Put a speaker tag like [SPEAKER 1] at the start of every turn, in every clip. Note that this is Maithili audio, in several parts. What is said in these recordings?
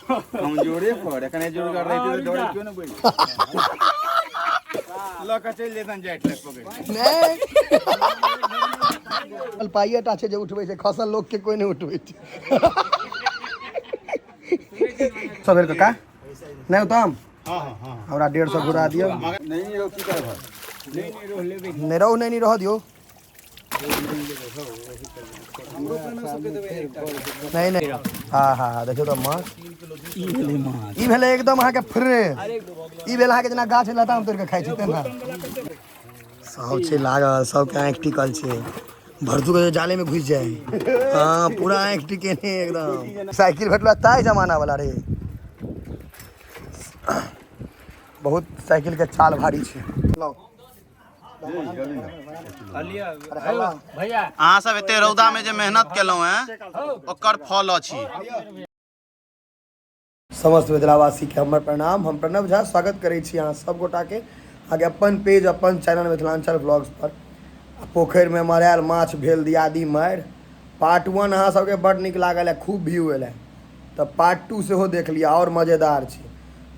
[SPEAKER 1] कमजोरे पर एखन जोरगर रहितै तऽ डरे क्यों ने बैठ लऽ कऽ चलि जेतनि जाइत लग पकड़ि।
[SPEAKER 2] नहि, पाइए टा छै जे उठबै छै, खसल लोक के कोई नहि उठबै छै। सबेर काका नहि उत्तम, हमरा 150 घुरा दियौ।
[SPEAKER 1] नहीं नहीं, की करब?
[SPEAKER 2] नहि रहू, नहि नहि, रहऽ दियौ। नहीं नहीं, हाँ हाँ हाँ, देखियौ तऽ माछ ई भेलै एकदम अहाँके फ्रेश। ई भेल अहाँके जेना गाछ लताम तोड़ि कऽ खाइ छै तेना। सब छै लागल, सबके आँखि टिकल छै। भरतू के जाले में घुसि जाए। हाँ, पूरा आँखि टिकेने एकदम। साइकिल भेटलो ताहि जमाना वाला रे। बहुत साइकिल के चाल भारी छै। लाउ।
[SPEAKER 3] भैया,
[SPEAKER 4] अहाँ सब एते रौदा में जे मेहनत केलहुँ हैं ओकर फल अछि।
[SPEAKER 2] समस्त मिथिलावासी के हमर प्रणाम। हम प्रणव झा स्वागत करै छी अहाँ सब गोटा के अहाँके अपन पेज, अपन चैनल मिथिलांचल व्लॉग्स पर। आ पोखरिमे मरायल माछ भेल दियादी मारि पार्ट 1 अहाँ सबके बड नीक लागल है, खूब व्यू एल है, तऽ पार्ट 2 सेहो देख लिअ, आओर मजेदार छै,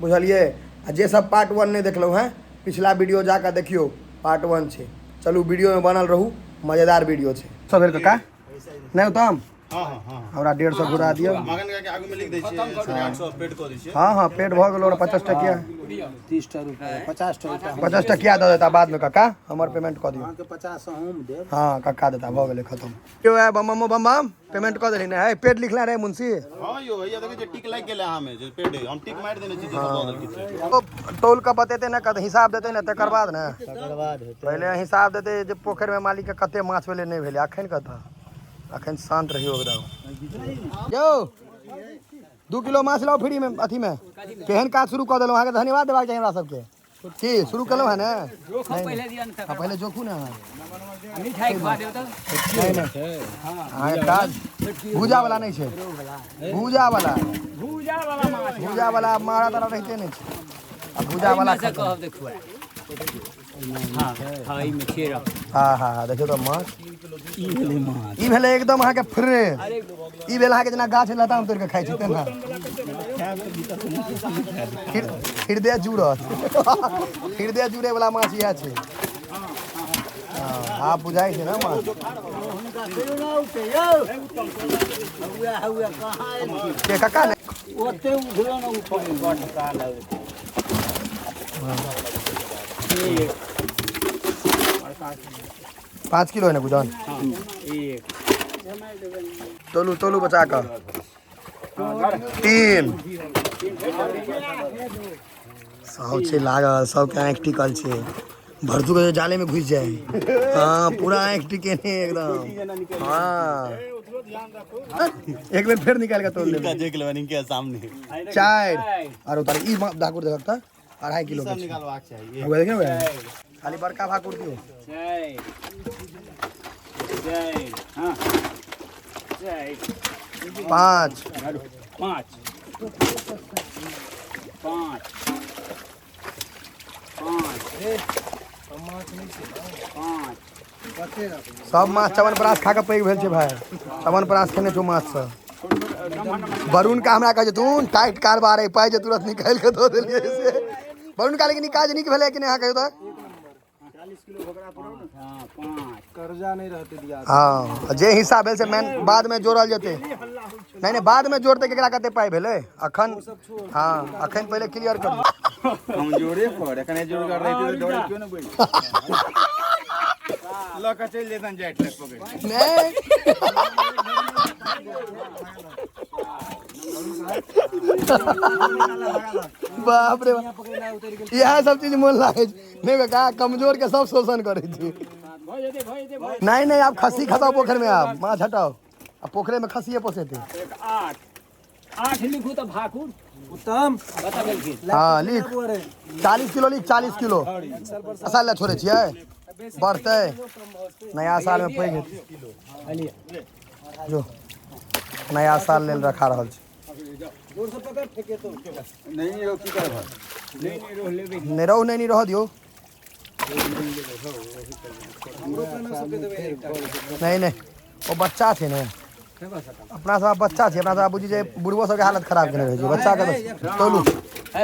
[SPEAKER 2] बुझलियै? आ जे सब पार्ट 1 नहि देखलहुँ हेँ, पिछला वीडियो जाकऽ देखियौ, पार्ट 1 छै। चलू, वीडियोमे बनल रहू, मजेदार वीडियो छै। सबेर काका नहि उत्तम, हमरा 150 घुरा दियौ।
[SPEAKER 4] मगन के आगू में लिख दै छियै 850 पेड कऽ दै छियै।
[SPEAKER 2] हाँ हाँ, पेट भऽ गेल। 50 टकिया,
[SPEAKER 3] 30 टा रुपया, 50 टा रुपया।
[SPEAKER 2] 50 टकिया दऽ देता बादमे काका, हमर पेमेंट कऽ दियौ।
[SPEAKER 3] अहाँके 50 हम देब।
[SPEAKER 2] हाँ, काका देता। भऽ गेलै खतम। यौ है बम बम बम बम, पेमेंट कऽ देली ने है? पेट लिखला रहे मुंशी।
[SPEAKER 4] हँ यौ भैया, देखै छियै टिक लागि गेलै अहाँ में जे पेड हम टिक मारि देने छी जे सब दऽ देलखिन से।
[SPEAKER 2] ओ तौल कऽ बतेतै ने, कत हिसाब देतै ने, तकर बाद ने।
[SPEAKER 3] तकर बाद हेतै।
[SPEAKER 2] पहिले हिसाब देतै जे पोखरिमे मालिकके कते माछ भेलै, नहि भेलै। अखन कतऽ, अखन शान्त रहियौ एकदम। यौ, 2 किलो माछ लाउ फ्रीमे। अथीमे केहन काज शुरू कऽ देलहुँ? अहाँके धन्यवाद देबाक चाही हमरा सबके की शुरू केलहुँ हँ ने।
[SPEAKER 5] पहिले दिअ ने।
[SPEAKER 2] हँ, पहिले जोखू ने अहाँ।
[SPEAKER 5] मिठाई खुआ देब तऽ।
[SPEAKER 2] नहि नहि, अहाँके काज भूजा वाला नहि छै, भूजा वाला।
[SPEAKER 5] भूजा वाला माछ।
[SPEAKER 2] भूजा वाला मारा तारा रहिते नहि छै आ भूजा वाला
[SPEAKER 5] एहिमे से कहब तऽ खुआ। हाँ हाँ, एहिमे छै रह।
[SPEAKER 2] हाँ हाँ हाँ, देखियौ तऽ माछ ई भेलै एकदम अहाँके फ्रेश। ई भेल अहाँके जेना गाछ लताम तोड़ि कऽ खाइ छै तेना। हृदय जुड़त, हृदय जुड़े वाला माछ इएह छै। हाँ, आब बुझाइ छै ने माछ के काका ने।
[SPEAKER 3] ओते उठलो ने ऊपर बड काल है।
[SPEAKER 2] 5 किलो है ने गुजन?
[SPEAKER 5] एक।
[SPEAKER 2] तोलू, तोलू बचा कऽ। 3। सब छै लागल, सबके आँखि टिकल छै। भरतू के जाले में घुसि जाए। हाँ, पूरा आँखि टिकेने एकदम। हाँ, एक बेर फेर निकालि कऽ तोल देबै।
[SPEAKER 4] देख लेबनि इनके सामने।
[SPEAKER 2] 4 आर उतार। ई भाकुर देखक तऽ 2.5 किलो के छै।
[SPEAKER 4] निकालबाक चाही।
[SPEAKER 2] हुए देखियौ ने, खाली बड़का भाकुर दियौ।
[SPEAKER 5] चारि, चारि, हाँ, चारि।
[SPEAKER 2] 5।
[SPEAKER 5] 5, 5, 5, 5।
[SPEAKER 2] सब माछ च्यवनप्राश खा कऽ पैघ भेल छै भाय। च्यवनप्राश खेने छौ माछ से। वरुण का हमरा कहै छै तू टाइट कारबार है, पाइ जे तुरंत निकालि कऽ दऽ देलियै से। वरुण का लेकिन ई काज नीक भेलै कि नहि, अहाँ कहियौ तऽ?
[SPEAKER 5] हाँ, 5।
[SPEAKER 3] कर्जा नहीं रहते दिया।
[SPEAKER 2] हाँ, जे हिस्सा भेल से मेन बाद में जोड़ल जेतै। नहीं नहीं, बाद में जोड़तै केकरा कते पाइ भेलै। अखन हाँ, अखन पहिले क्लियर करू।
[SPEAKER 1] कमजोरे पर एखन जोरगर रहितै तऽ डरे क्यों ने बैठ लऽ कऽ चलि जेतनि जाइत लग पकड़ि।
[SPEAKER 2] नहि। बाप रे बाप, इएह सब चीज मोन लागै छै। नहि काका, कमजोर के सब शोषण करै छै।
[SPEAKER 5] भऽ जेतै, भऽ जेतै, भऽ।
[SPEAKER 2] नहीं नहीं, आब खस्सी खसाओ पोखरि में, आब माछ हटाओ, आ पोखरे में खस्सिए पोसेतै।
[SPEAKER 5] 1, 8, 8 लिखू तऽ भाकुर।
[SPEAKER 3] उत्तम।
[SPEAKER 5] बता देलखिन।
[SPEAKER 2] हाँ, लिख, 40 किलो लिख, 40 किलो। साल लए छोड़ै छियै, बढ़तै नया साल में, पैघ हेतै। जो नया साल लेल रखा रहल छै।
[SPEAKER 1] नहीं नहीं, की करब?
[SPEAKER 2] नहि रहू, नहि नहि, रहऽ दियौ। नहीं नहीं, ओ बच्चा छै ने। अपना सब बच्चा छै, अपना सब बुझी जे बुढ़बो सबके हालत खराब केने रहै छै, बच्चा के तऽ तोलू।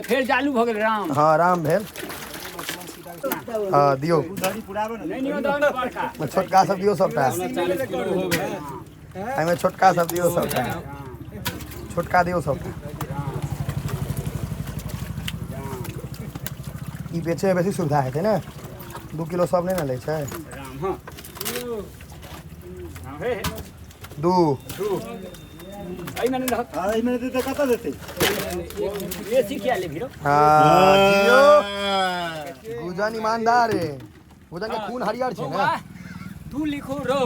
[SPEAKER 5] फेर चालू भऽ गेल राम।
[SPEAKER 2] हँ राम भेल। हँ दियौ, छोटका सब दियौ सबटा, एहिमे छोटका सब दियौ सबटा, छोटका दियौ सबटा। ई बेचैमे बेसी सुविधा हेतै ने, 2 किलो सब नहि ने लै छै। 2 हाँ जियो गुजन ईमानदार है, गुजन के खून हरियर छै ने।
[SPEAKER 5] 2 लिखो रो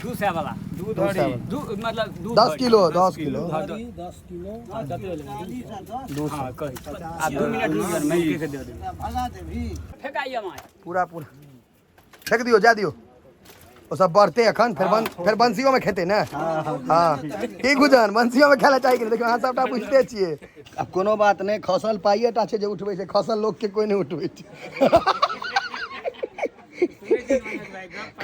[SPEAKER 5] 200 वाला 2 मतलब
[SPEAKER 2] 10 किलो 10 किलो
[SPEAKER 3] 10 किलो
[SPEAKER 2] 200।
[SPEAKER 5] हां कहि आ 2 मिनट रुक जा, मैं के दे देब। फेकाइए माछ
[SPEAKER 2] पूरा पूरा फेक दियो, जा दियो, ओ सब बढ़ते अखन फेर फेर बंसियो में खेते ने। हाँ की गुजन बंसियो में खेला चाही कि देखियो अहाँ सबटा बुझते छियै। आब कोनो बात नहि, खसल पाइए टा छै जे उठबै छै, खसल लोक के कोइ नहि उठबै छै।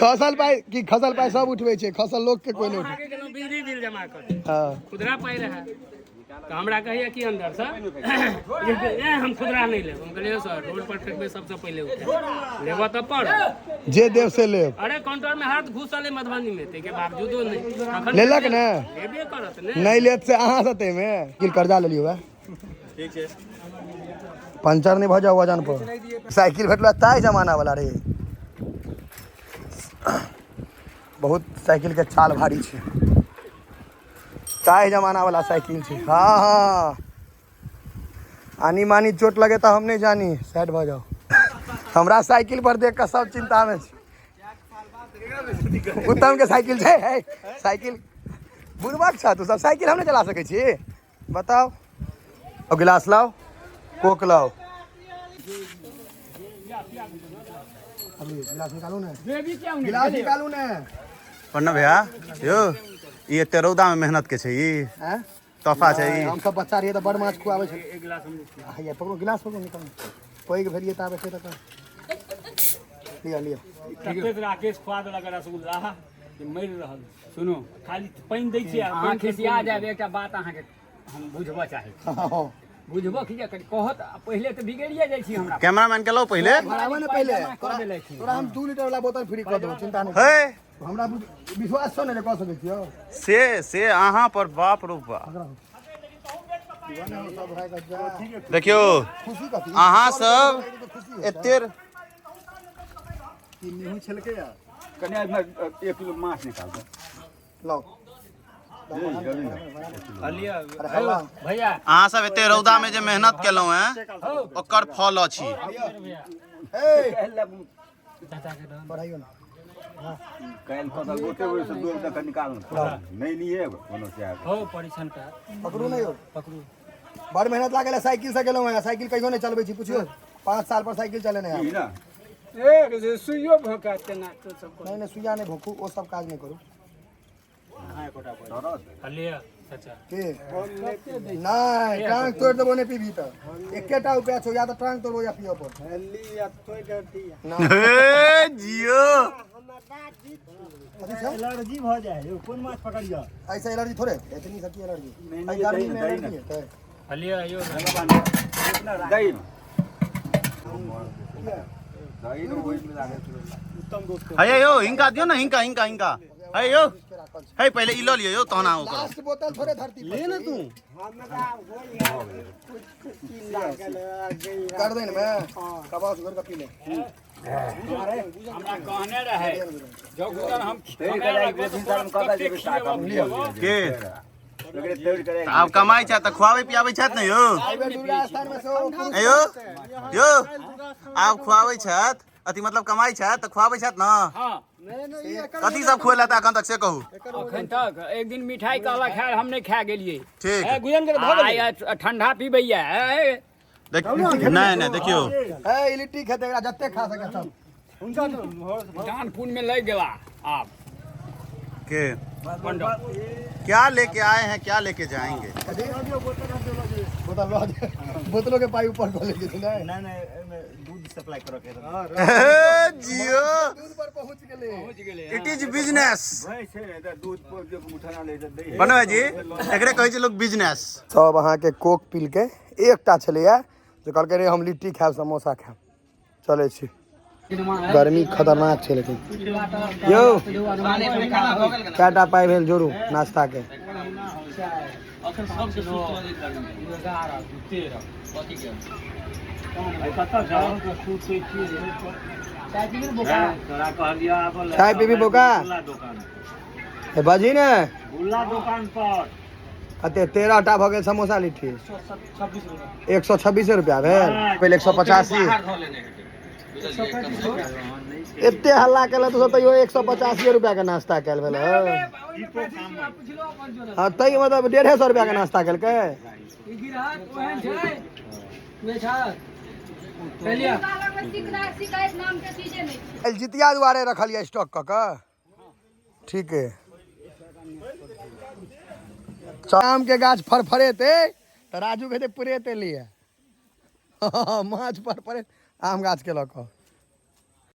[SPEAKER 2] खसल पाइ की, खसल पाइ सब उठबै छै, खसल लोक के कोइ नहि उठबै।
[SPEAKER 6] बिजली बिल जमा कर
[SPEAKER 2] हाँ
[SPEAKER 6] खुदरा पाइ रहै तऽ हमरा कहैया कि अंदर से हम खुदरा नहीं लेब। हम कहलियै सर रोड पर फेंकबै सबसे पहिले उठा लेबऽ तऽ पड़
[SPEAKER 2] जे देव से लेब।
[SPEAKER 6] अरे काउंटर में हाथ घुसल है मधुबनी में, ताहिके बावजूदो नहीं
[SPEAKER 2] लेलक ने,
[SPEAKER 6] लेबे करत ने,
[SPEAKER 2] नहीं लेत से अहाँ से ताहिमे कर्जा लेलियो वएह।
[SPEAKER 4] ठीक छै,
[SPEAKER 2] पंचर नहीं भऽ जाउ वजन पर। साइकिल भेटलो ताहि जमाना वाला रे, बहुत साइकिल के चाल भारी छै, ताहि जमाना वाला साइकिल छै। हाँ हाँ आनी मानी चोट लगे तऽ हम नहीं जानी, साइड भऽ जाउ। हमरा साइकिल पर देख कऽ सब चिंता में छै। उत्तम के साइकिल छै, है साइकिल बुढ़बक छ तू सब, साइकिल हम नहीं चला सकै छी बताउ। और गिलास लाओ, कोक लाओ, अभी गिलास निकालू ने, गिलास निकालू ने।
[SPEAKER 4] प्रणव भैया यौ, ई एते रौदा में मेहनत के छै, ई तोहफा छै। ई
[SPEAKER 2] हम सब बच्चा रहियै तऽ बड़ माछ खुआबै छै। एक गिलास हम पकड़ू, गिलास पकड़ू, निकालू। पैघ भेलियै तऽ आबै छै तखन। लिअ लिअ।
[SPEAKER 6] कतेक राकेश खुआ देलक रसगुल्ला जे मरि रहल। सुनू खाली पानि दै छियै,
[SPEAKER 5] अहाँ खिसिया जायब। एकटा बात अहाँके हम बुझबऽ चाहै छी, बुझबऽ की जे कहत पहिले तऽ बिगड़िए जाइ छी हमरा।
[SPEAKER 4] कैमरामैन के लाउ पहिले,
[SPEAKER 2] बराबर ने पहिले तोरा हम 2 लीटर वाला बोतल फ्री कऽ देबौ, चिंता नहि।
[SPEAKER 4] हे
[SPEAKER 2] हमरा विश्वास छौ ने जे कऽ सकै छियौ
[SPEAKER 4] से अहाँ पर बाप रो बाप। देखियौ अहाँ सब एते
[SPEAKER 1] कने 1 किलो माछ निकाल दे।
[SPEAKER 2] लाओ
[SPEAKER 5] भैया,
[SPEAKER 4] अहाँ सब एते रौदा में जे मेहनत केलहुँ हैं ओकर फल अछि।
[SPEAKER 2] पकड़ू नहीं हो, पकड़ू। बड़ मेहनत लागल है, साइकिल से गेलहुँ हैं, साइकिल कहियो नहीं चलबै छी, पुछियो 5 साल पर साइकिल चलेने है।
[SPEAKER 6] सुइयो भोका
[SPEAKER 2] नहीं नहीं सुइया नहीं भोकू, ओ सब काज नहीं करू। के नहीं टांग तोड़ देबो, नहीं पीबी तऽ एकेटा उपाय छौ, या तऽ टांग तोड़बो या पियऽ पड़तौ।
[SPEAKER 4] हे जियो
[SPEAKER 3] एलर्जी भऽ जाइ है, कोन माछ पकड़ियो?
[SPEAKER 2] ऐसे एलर्जी थोड़े इतनी सकी एलर्जी, एहि गर्मी में एलर्जी हेतै।
[SPEAKER 4] हे यौ हिनका दियौ ने, हिनका हिनका हिनका। हे यौ हे पहिले ई लऽ लियौ यौ तहन अहाँ
[SPEAKER 2] लास्ट बोतल थोड़े धरती पर ले ने तू कर दे ने, मैं कबाब उधर का पी ले।
[SPEAKER 5] हमरा कहने रहे हम
[SPEAKER 4] के आब कमाइ छथि तऽ खुआबै पियाबै छथि ने यौ? यौ यौ आब खुआबै छथि, अथी मतलब कमाइ छथि तऽ खुआबै छथि ने? कथी सब खुएलथि एखन तक से कहू?
[SPEAKER 5] अखन तक एक दिन मिठाई कहलक है, हम नहीं खा गेलिए।
[SPEAKER 4] ठीक
[SPEAKER 5] ठंडा पीबैया।
[SPEAKER 4] नहीं नहीं देखियो
[SPEAKER 2] ए लिट्टी खेते एकरा जते खा सके सब।
[SPEAKER 5] दान पुण्य में लग गेला आप
[SPEAKER 4] के क्या लेके आए हैं, क्या लेके जाएंगे?
[SPEAKER 2] बोतल लऽ दे, बोतलो के पाई ऊपर कऽ लेके छै नहि।
[SPEAKER 3] नहि नहि, एहिमे दूध सप्लाई करऽ के
[SPEAKER 4] हे, जियो।
[SPEAKER 2] दूध पर पहुँच गेलै।
[SPEAKER 4] It is business.
[SPEAKER 1] भैंस छै ने तऽ दूध पर जे उठना लै तऽ दै है।
[SPEAKER 4] बनबै जी, एकरे कहै छै लोक बिजनेस।
[SPEAKER 2] सब अहाँके कोक पीलकै, एकटा छलैया जे कहलकै रे हम लिट्टी खायब समोसा खायब। चलै छी, गर्मी खतरनाक छै। लेकिन यौ कएटा पाइ भेल जोड़ू नाश्ता के? चाय पीबी बोका? ए बाजी ने कते? 13 टा भऽ गेल समोसा लिट्टी, 126 रुपया भेल। पहिले 185। एते हल्ला केलक तऽ तैयो 185 रुपया के नाश्ता कयल भेल। हँ, तैयो मतलब 150 रुपया के नाश्ता केलकै।
[SPEAKER 7] शिकायत नाम के चीजे नहि छै।
[SPEAKER 2] जितिया दुआरे रखलियै स्टॉक कऽ कऽ। ठीक है, आम के गाछ फरफरेते तऽ राजू कहते पुरेते लिए माछ फरफरे आम गाछ के लऽ कऽ।